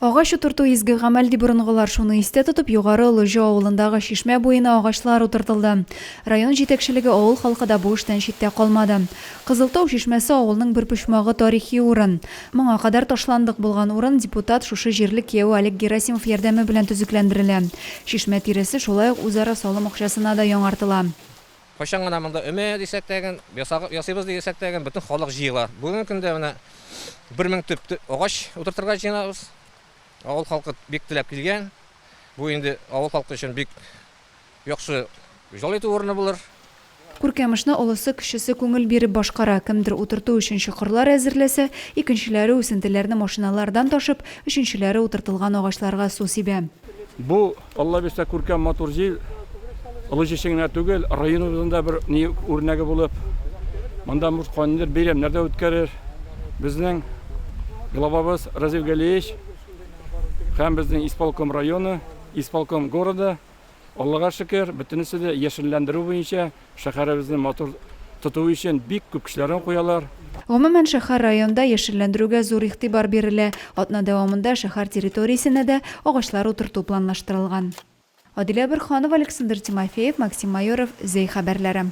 Агач утырту изге гамәл ди борынгылар. Шуны истә тотып, Югары Олыҗы авылындагы чишмә буена агачлар утыртылды. Район җитәкчелеге, авыл халкы да бу эштән читтә калмады. Кызыл тау чишмәсе авылның бер почмагы, тарихи урын. Моңа кадәр ташландык булган урын депутат шушы җирлек кияве Олег Герасимов ярдәме белән төзекләндерелә. Чишмә тирәсе шулай ук үзара салым акчасына да яңартыла. Кайчан гына монда өмә дисәк тә, ясыйбыз дисәк тә, бөтен халык җыела. Бүгенге көндә менә 1000 төп агач утыртырга җыенабыз. Авыл халкы бик теләп килгән. Бу инде авыл халкы өчен бик яхшы ял итү урыны булыр. Күркәм эшне олысы-кечесе күңел биреп башкара. Кемдер утырту өчен чокырлар әзерләсә, икенчеләре үсентеләрне машиналардан ташып, өченчеләре утыртылган агачларга су сибә. Бу, Алла бирсә, күркәм матур җир, Олы Җешен генә түгел, районыбызның да бер ни үрнәге булып, монда может кайнидер бәйрәмнәр дә үткәрер. Безнең главабыз Разил Галиевич һәм безнең исполком районы, исполком города, Аллага шөкер, бөтенесе дә яшелләндерү буенча Шәһәребезне матур тоту өчен бик күп көчләрен куялар. Гомумән, шәһәр-районда яшелләндерүгә зур игътибар бирелә. Атна дәвамында шәһәр территориясенә дә агачлар утырту планлаштырылган. Адилә Борһанова, Александр Тимофеев, Максим Майоров, Зәй хәбәрләре.